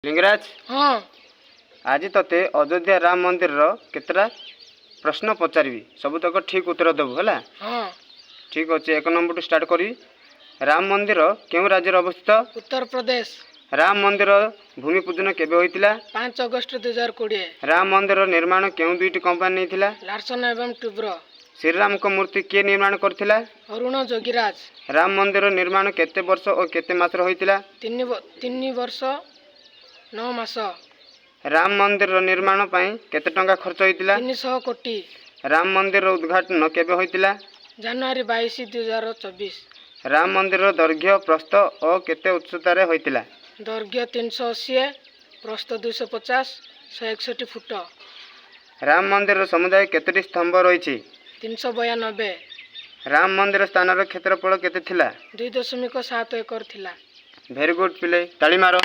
ଲିଙ୍ଗରାଜ। ହଁ। ଆଜି ତୋତେ ଅଯୋଧ୍ୟା ରାମ ମନ୍ଦିରର କେତେଟା ପ୍ରଶ୍ନ ପଚାରିବି, ସବୁତକ ଠିକ୍ ଉତ୍ତର ଦେବୁ, ହେଲା? ହଁ। ଠିକ୍ ଅଛି, 1 ନମ୍ବରଠୁ ଷ୍ଟାର୍ଟ କରିବି। ରାମ ମନ୍ଦିର କେଉଁ ରାଜ୍ୟରେ ଅବସ୍ଥିତ? ଉତ୍ତରପ୍ରଦେଶ। ରାମ ମନ୍ଦିର ଭୂମି ପୂଜନ କେବେ ହୋଇଥିଲା? 5 ଅଗଷ୍ଟ 2020। ରାମ ମନ୍ଦିର ନିର୍ମାଣ କେଉଁ ଦୁଇଟି କମ୍ପାନୀ ନେଇଥିଲା? ଲାର୍ସନ ଏବଂ ଟୁବ୍ରୋ। ଶ୍ରୀରାମଙ୍କ ମୂର୍ତ୍ତି କିଏ ନିର୍ମାଣ କରିଥିଲା? ଅରୁଣ ଯୋଗୀରାଜ। ରାମ ମନ୍ଦିର ନିର୍ମାଣ କେତେ ବର୍ଷ ଓ କେତେ ମାସରେ ହୋଇଥିଲା? 3 ବର୍ଷ 9 ମାସ। ରାମ ମନ୍ଦିରର ନିର୍ମାଣ ପାଇଁ କେତେ ଟଙ୍କା ଖର୍ଚ୍ଚ ହୋଇଥିଲା? 300 କୋଟି। ରାମ ମନ୍ଦିରର ଉଦ୍ଘାଟନ କେବେ ହୋଇଥିଲା? ଜାନୁଆରୀ 22, 2024। ରାମ ମନ୍ଦିରର ଦୈର୍ଘ୍ୟ, ପ୍ରସ୍ଥ ଓ କେତେ ଉଚ୍ଚତାରେ ହୋଇଥିଲା? ଦୈର୍ଘ୍ୟ 380, ପ୍ରସ୍ଥ 250, 161 ଫୁଟ। ରାମ ମନ୍ଦିରର ସମୁଦାୟ କେତୋଟି ସ୍ତମ୍ଭ ରହିଛି? 392। ରାମ ମନ୍ଦିର ସ୍ଥାନର କ୍ଷେତ୍ରଫଳ କେତେ ଥିଲା? 2.7 ଏକର ଥିଲା। ଭେରି ଗୁଡ୍ ପିଲେ, ତାଳି ମାର।